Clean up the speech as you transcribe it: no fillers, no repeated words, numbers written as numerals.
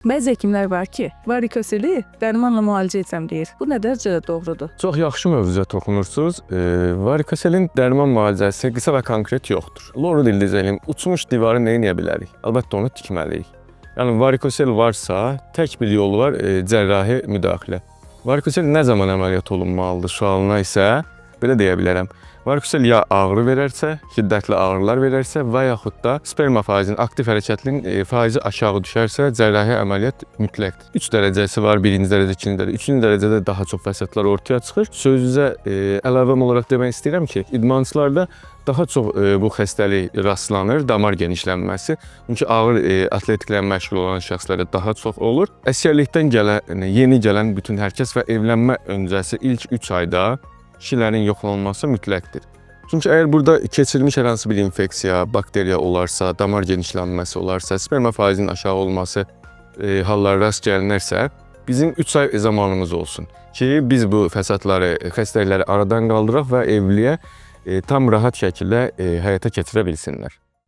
Bəzi həkimlər var ki, varikoseli dərmanla müalicə etsən deyir. Bu nə dərəcədə doğrudur? Çox yaxşı mövzuya toxunursunuz. Varikoselin dərman müalicəsi qısa və konkret yoxdur. Loru dildə izah eləyim, uçmuş divarı nə edə bilərik? Əlbəttə onu tikməliyik. Yəni varikosel varsa, tək bir yolu var, cərrahi müdaxilə. Varikosel nə zaman əməliyyat olunmalıdır sualına isə belə deyə bilərəm. Varikosel ya ağrı verərsə, şiddətli ağrılar verərsə və yaxud da sperma faizinin, aktiv hərəkətlinin faizi aşağı düşərsə, cərrahi əməliyyat mütləqdir. 3 dərəcəsi var, 1-ci dərəcə, 2-ci dərəcə, 3-cü dərəcədə daha çox fəsadlar ortaya çıxır. Sözünüzə əlavəm olaraq demək istəyirəm ki, idmançılarda daha çox bu xəstəlik rastlanır, damar genişlənməsi. Çünki ağır atletiklə məşğul olan şəxslərdə daha çox olur. Əsgərlikdən gələn, yeni gələn bütün hər kəs və evlənmə öncəsi ilk 3 ayda kişilərin yoxlanılması mütləqdir. Çünki əgər burada keçirilmiş hər hansı bir infeksiya, bakteriya olarsa, damar genişlənməsi olarsa, sperma faizinin aşağı olması hallara rast gəlinərsə, bizim 3 ay zamanımız olsun ki, biz bu fəsadları, xəstəlikləri aradan qaldıraq və evliliyə tam rahat şəkildə həyata keçirə bilsinlər.